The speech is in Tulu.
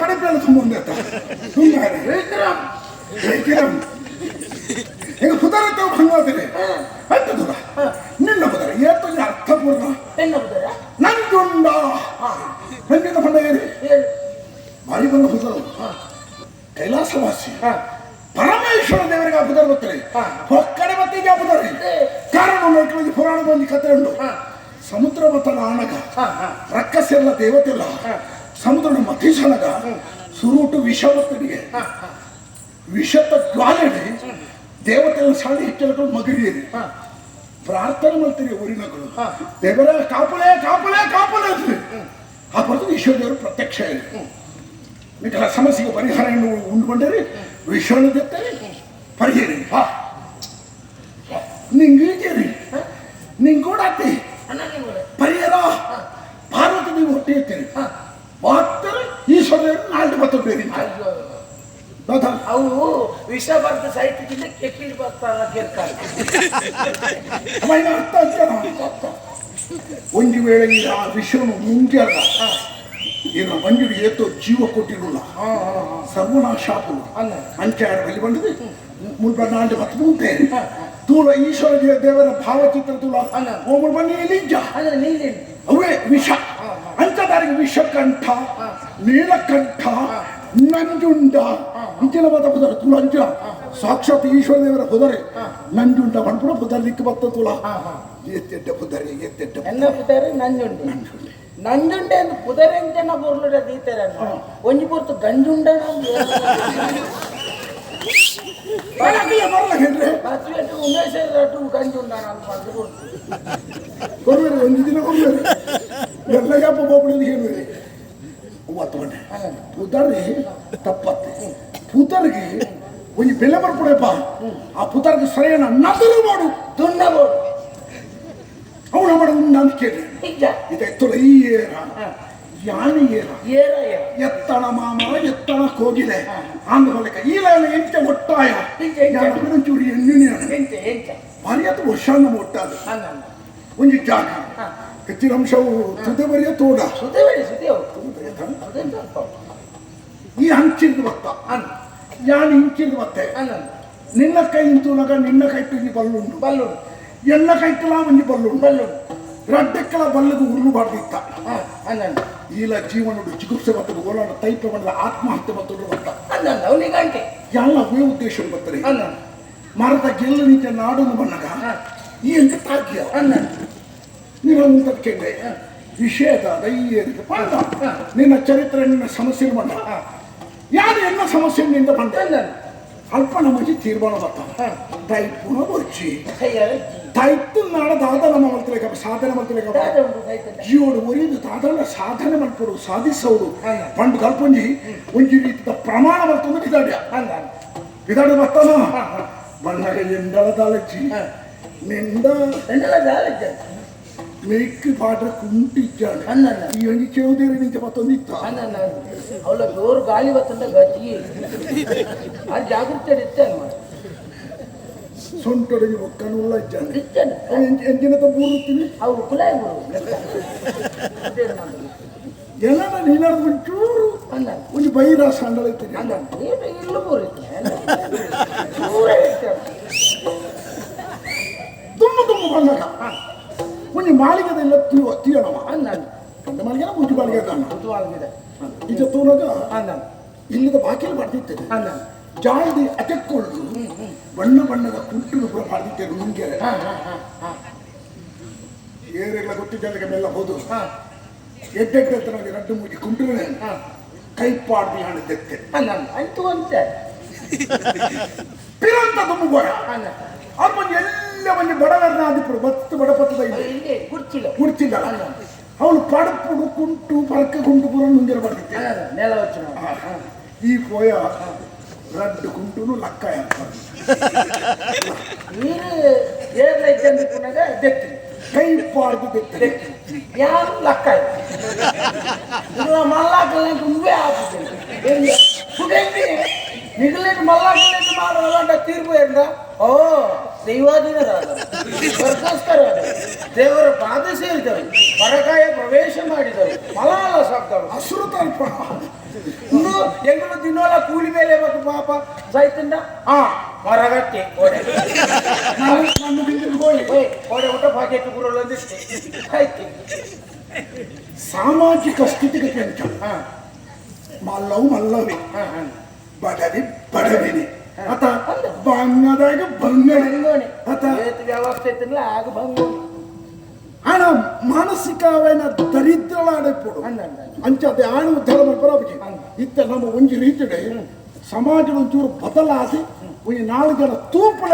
ಕಡೆ ತುಂಬ ವಿಕ್ರಮ್ ವಿಕ್ರಮ್ ಈಗ ಪುದರ ಭಂಗಾದರೆ ಅಂತ ದೂರ ನಿನ್ನ ಪುದರ ಏತೊಂದು ಅರ್ಥಪೂರ್ಣ ಎನ್ನ ಪುದರ ನಂಜುಂಡ ನಂಜುಂಡ ಪಂಡ ಏರಿ ಹೇಳು ಭಾರಿ ಬಂದ ಪುದರು ಕೈಲಾಸವಾಸಿ ಪರಮೇಶ್ವರ ದೇವರಿಗೆ ಆ ಪುದರ್ ಗೊತ್ತರೆ ಹೊಕ್ಕಡೆ ಮತ್ತೆ ಆ ಪುದರ್ ಕಾರಣ ನೋಡ್ಕೊಳ್ಳಿ ಪುರಾಣದ ಒಂದು ಕಥೆ ಉಂಟು ಸಮುದ್ರ ಮತನ ಆಣಗ ರಕ್ಕಸೆಲ್ಲ ದೇವತೆಲ್ಲ ಸಮುದ್ರದ ಮಥಿಸನಗ ಸುರುಟು ವಿಷವತ್ತನಿಗೆ ವಿಷತ ಜ್ವಾಲೆಡೆ ದೇವತೆಲ್ಲ ಸಾಲಿ ಹೆಚ್ಚಳಗಳು ಮಗರಿಯರಿ ಪ್ರಾರ್ಥನೆ ಮಾಡ್ತೀರಿ ಊರಿನಗಳು ದೇವರ ಕಾಪುಲೆ ಕಾಪುಲೆ ಕಾಪುಲೆ ಅಂದ್ರಿ ಆ ಪಡೆದು ಈಶ್ವರ ಪ್ರತ್ಯಕ್ಷ ಇದೆ ನಿಖರ ಸಮಸ್ಯೆಗೆ ಪರಿಹಾರ ಉಂಡುಕೊಂಡರೆ ವಿಷವನ್ನು ತೆತ್ತರೆ ಪರಿಹರಿ ಹಾ ನಿಂಗೀಜೇರಿ ನಿಂಗೆ ಕೂಡ ಅತ್ತಿ ಅಣ್ಣ ನೀವು ಪರಿಹಾರ ಪಾರ್ವತಿ ನೀವು ಹೊಟ್ಟೆ ಇರ್ತೀರಿ ಮಾತ್ರ ಈಶ್ವರ ದೇವರು ನಾಲ್ಕು ಬತ್ತಬೇರಿ ಅಯ್ಯೋ ಹೌದಾ ಅವು ವಿಷ ಬರ್ದ ಸಾಹಿತ್ಯದಿಂದ ಕೆಕ್ಕಿಡ್ ಬರ್ತಾರ ಕೇಳ್ತಾರೆ ಅಮ್ಮ ಅರ್ಥ ಆಗ್ತಾನ ಒಂದು ವೇಳೆ ಈ ಆ ವಿಷಯವನ್ನು ಮುಂಜಾಗ ಈಗ ಮಂಜುಡಿ ಏತೋ ಜೀವ ಕೊಟ್ಟಿರಲ್ಲ ಸರ್ವನಾಶಾಪುಲು ಅಲ್ಲ. ಅಂಚಾರ ಬಲಿ ಬಂದது ಮುಲ್ಪ ನಾಂಡು ಮತ್ತು ಮುಂತೆ ತೂಲ ಈಶ್ವರ ದೇವರ ಭಾವಚಿತ್ರ ತೂಲ ಅಲ್ಲ. ಓ ಮುಲ್ಪ ನೀಲಿಂಜ ಅಂದ್ರೆ ನೀಲೇನು ಅವೇ ವಿಷ ಅಂಚದಾರಿಗೆ ವಿಷಕಂಠ ನೀಲಕಂಠ ನಂಜುಂಡ ಇಂಚಿನ ಮಾತ ಪುದರ ತುಲ ಅಂಚಿನ ಸಾಕ್ಷಾತ್ ಈಶ್ವರ ದೇವರ ಪುದರೆ ನಂಜುಂಡ ಪಂಪುಣ ಪುದರ್ ದಿಕ್ಕು ಬತ್ತ ತುಲ ಎತ್ತೆಡ್ಡ ಪುದರೆ ಎತ್ತೆಡ್ಡ ಎನ್ನ ಪುದರೆ ನಂಜುಂಡೆ ನಂಜುಂಡೆ ಅಂದ್ ಪುದರೆ ಅಂಚನ ಬೊರ್ಲುಡ ದೀತಾರೆ ಒಂಜಿ ಪೊರ್ತು ಗಂಜುಂಡ ಬರಲ್ಲ ಹೇಳ್ರೆ ಬಸ್ವೆಟ್ಟು ಉಮೇಶ ರಟ್ಟು ಗಂಜುಂಡ ಅಂತ ಬಂದು ಕೊಡ್ತು ಕೊಡುವೆರಿ ಒಂದು ದಿನ ಕೊಡುವೆರಿ ಎಲ್ಲ ಯಾಪ ಬೋಪಡಿಂದ ಹೇಳುವೆರಿ ಒತ್ತುಕೊಂಡೆ ಪುದರಿ ತಪ್ಪತ್ತೆ ಪುದರ್ಗೆ ಒಂಜಿ ಬೆಲೆ ಬರ್ಪುಡೆಪ್ಪ ಆ ಪುದರ್ಗೆ ಸರಿಯನ ನದಲು ಮಾಡು ದುಂಡ ಬೋಡು ಅವನ ಮಾಡು ಅಂತ ಕೇಳಿ ನಿಜ ಇದೆತ್ತುಲ ಈ ಏರ ಯಾನಿ ಏರ ಏರ ಏರ ಎತ್ತಣ ಮಾಮರ ಎತ್ತಣ ಕೋಗಿಲೆ ಆಂದ ಬಲಕ ಈಲ ಎಂಚ ಒಟ್ಟಾಯ ಎಂಚ, ಎಂಚ. ಯಾನ ಚೂರಿ ಎಣ್ಣಿನ ಎಂಚ ಎಂಚ ಭಾರಿಯತ್ ವರ್ಷಾನ ಒಟ್ಟಾದ ಅನ್ನ ಒಂಜಿ ಜಾಗ ಹೆಚ್ಚಿನ ಅಂಶವು ತುದೆ ಬರಿಯ ತೋಡ ಸುದೇ ಬೇಡಿ ಸುದೇ ತುದೆ ಬರಿಯ ತೋಡ. ಸುದೇ ಸ್ವಲ್ಪ ಈ ಹಂಚಿದ ಬತ್ತ ಅನ್ನ ಯಾನ್ ಇಂಚಿದ ಬತ್ತೆ ಅನ್ನ ನಿನ್ನ ಕೈ ಇಂತೂನಗ ನಿನ್ನ ಕೈ ಒಂಜಿ ಬಲ್ಲುಂಡು ಬಲ್ಲುಂಡು ಎನ್ನ ಕೈಕಲ ಒಂಜಿ ಬಲ್ಲುಂಡು ಬಲ್ಲುಂಡು ರಡ್ಡೆಕ್ಕಲ ಬಲ್ಲಗು ಉರುಳು ಬಾರ್ದಿತ್ತ ಹಾ ಅನ್ನ ಈಲ ಜೀವನಡು ಚಿಗುಪ್ಸೆ ಮತ್ತು ಗೋಲಾಡ ತೈಪ ಬಂದ ಆತ್ಮಹತ್ಯೆ ಮತ್ತು ಬತ್ತ ಅನ್ನ ಅವನಿಗೆ ಗಂಟೆ ಎಲ್ಲ ಅವೇ ಉದ್ದೇಶ ಬರ್ತಾರೆ ಅನ್ನ ಮರದ ಗೆಲ್ಲು ನಿಂತ ನಾಡನ್ನು ಬಣ್ಣಗ ಈ ಅಂಕ ತಾಕ್ಯ ಅನ್ನ ನೀನು ಮುಂತದ ಕೇಳಿ ವಿಷಯದ ದೈಯರಿಗೆ ಪಂಡ ನಿನ್ನ ಚರಿತ್ರೆ ನಿನ್ನ ಸಮಸ್ಯೆ ಬಂಡ ಯಾರು ಎನ್ನ ಸಮಸ್ಯೆ ನಿಂದ ಬಂಡ ಅನ್ನ ಅಲ್ಪ ನಮಗೆ ತೀರ್ಮಾನ ಬರ್ತಾನೆ ತೈಪುನ ಬೊಚ್ಚಿ ಕೈಯಾರ ತೈತು ನಾಡ ದಾದನ ಮಲ್ತಲೇಕ ಸಾಧನೆ ಮಲ್ತಲೇಕ ದಾದ ಉಂಟು ಸೈತ ಜೀವಡು ಒರಿದು ದಾದನ ಸಾಧನೆ ಮಲ್ಪಡು ಸಾಧಿಸೋಡು ಪಂಡು ಕಲ್ಪೊಂಜಿ ಒಂಜಿ ರೀತಿಯ ಪ್ರಮಾಣ ಮಲ್ತೊಂದು ಬಿದಾಡ್ಯ ಅನ್ನ ಬಿದಾಡ ಬರ್ತಾನ ಬಣ್ಣಗ ಎಂಡಲ ದಾಲಜ್ಜಿ ನಿಂದ ಎಂಡಲ ದಾಲಜ್ಜ ಮೇಕ್ ಪಾಠ ಕುಂಟಿಚ್ಚಾണ് ಅನ್ನ ಈ ಒಂಜಿ ಚೆವುದೇರಿ ನಿಂಚ ಮತ್ತೊಂದು ಇತ್ತ ಅನ್ನ ಅವಳ ಜೋರು ಗಾಳಿ ಬತ್ತಂದ ಗತಿ ಅದು ಜಾಗೃತಿ ಇತ್ತೆ ಅಮ್ಮ ಸೊಂಟೊಡಗಿ ಒಕ್ಕನುಳ್ಳ ಇಚ್ಚಾನೆ ಇತ್ತೇನೆ ಎಂಜಿನ ಬೂರುತ್ತೀನಿ ಅವು ಕುಲಾಯಿ ಬರು ಎಲ್ಲ ನೀನಾದ್ರು ಒಂಚೂರು ಅನ್ನ ಒಂಜಿ ಬೈರ ಸಂಡಲ ಇತ್ತೀನಿ ಅನ್ನ ನೀನು ಇಲ್ಲೂ ಬರುತ್ತೆ ದೂರ ಇರ್ತೇನೆ ತುಂಬ ತುಂಬ ಬಂದಾಗ ಒಂಜಿ ಮಾಳಿಗೆದೆಲ್ಲ ತೀವ ತೀಯಣವ ಅನ್ನ ಕಂಡ ಮಾಳಿಗೆ ಮುಂಚು ಮಾಳಿಗೆ ಕಾಣ ಕುತೂಹಲವಿದೆ ಈಚ ತೂನಗ ಅನ್ನ ಇಲ್ಲದ ಬಾಕಿಲ್ ಮಾಡ್ತಿದ್ದೇನೆ ಅನ್ನ ಜಾಳ್ದಿ ಅತೆಕ್ಕೊಳ್ಳು ಬಣ್ಣ ಬಣ್ಣದ ಕುಂಟುನು ಪೂರ ಮಾಡ್ತಿದ್ದೇನೆ ನುಂಗೆರೆ ಹಾ ಹಾ ಹಾ ಹಾ ಏರೆಗಳ ಗೊತ್ತಿದ್ದಲ್ಲಿಗೆ ಮೆಲ್ಲ ಹೋದು ಹಾ ಎಡ್ಡೆಡ್ಡೆ ಹತ್ರ ರಡ್ಡು ಮೂಜಿ ಕುಂಟುನೆ ಹಾ ಕೈ ಪಾಡ್ದಿ ಹಣ ತೆತ್ತೆ ಅನ್ನ ಅಂತೂ ಅಂತೆ ಪಿರಂತ ತುಂಬುಗೋಯ ಅನ್ನ ಅಪ್ಪ ಎಲ್ಲ ಒಂಜಿ ಬಡವರನ್ನ ಆದಿಪುಡು ಬತ್ತು ಬಡಪತ್ತದ ಇಲ್ಲ ಇಲ್ಲಿ ಗುರ್ಚಿಲ್ಲ ಗುರ್ತಿಲ್ಲ ಅವಳು ಪಡಪುಡು ಕುಂಟು ಪರಕ ಕುಂಟು ಪೂರ ನುಂಗೆರೆ ಬರ್ತಿದ್ದೆ ಅನ್ನ ನೆಲ వచ్చిన ಈ ಪೋಯ ರಡ್ಡು ಕುಂಟುನು ಲಕ್ಕ ನೀರು ಏರ್ಲೈತೆ ಅಂದುకున్నాಗ ದೆತ್ತಿ ಕೈ ಪಾಡ್ದು ತೆತ್ತೆ ದೆತ್ತಿ ಯಾರು ಲಕ್ಕ ಇಲ್ಲ ಮಲ್ಲಾಕಲ್ಲ నువ్వే ఆపుతుంది మిగిలిన మల్లాకలేదు. ಆರು ತೀರ್ಪು ಓ ದೈವಾಧೀನರಾದ ಸ್ವರ್ಗಸ್ಥರಾದ ದೇವರ ಪಾದ ಸೇರಿದರು, ಪರಕಾಯ ಪ್ರವೇಶ ಮಾಡಿದರು, ಮಲಾಲ ಶಬ್ದರು ಅಸುರು ತರ್ಪಣ. ಇನ್ನು ಎಂಗಳು ದಿನೋಲ ಕೂಲಿ ಮೇಲೆ ಮತ್ತು ಪಾಪ ಸೈತಂಡ ಹಾ ಮರಗಟ್ಟಿ ಓಡೆ. ನಾನು ನನ್ನ ಬಿಂದಿನ ಹೋಗಿ. ಓಯ್ ಓಡೆ ಊಟ ಪಾಕೆಟ್ ಗುರುಳು ಅಂದಿಷ್ಟೇ ಆಯ್ತು. ಸಾಮಾಜಿಕ ಸ್ಥಿತಿಗತಿ ಅಂಚ. ಹಾ. ಮಲ್ಲವು ಮಲ್ಲವೇ. ಹಾ ಹಾ ಬಡವಿ ಬಡವಿನಿ ಅತ ಬಂಗದಾಗ ಬಂಗಣೆ. ಬಂಗೋಣಿ. ಅತ. ಏತ್ ವ್ಯವಸ್ಥೆ ಇತ್ತಿಲ್ಲ ಆಗ ಬಂಗೋಣಿ. ಆಣ ಮಾನಸಿಕವೈನ ದರಿದ್ರಲಾಡೆಪ್ಪುಡು. ಅಂದ ಅಂದ ಅಂದ. ಅಂಚ ಅದೇ ಆಣ ಉದ್ಧಾರ ಮಲ್ಪರ ಇತ್ತ ನಮ್ಮ ಒಂಜಿ ರೀತಿಡೆ ಸಮಾಜದ ಒಂಚೂರು ಬದಲಾಸಿ ಒಂಜಿ ನಾಲ್ಕು ಜನ ತೂಪುಲ.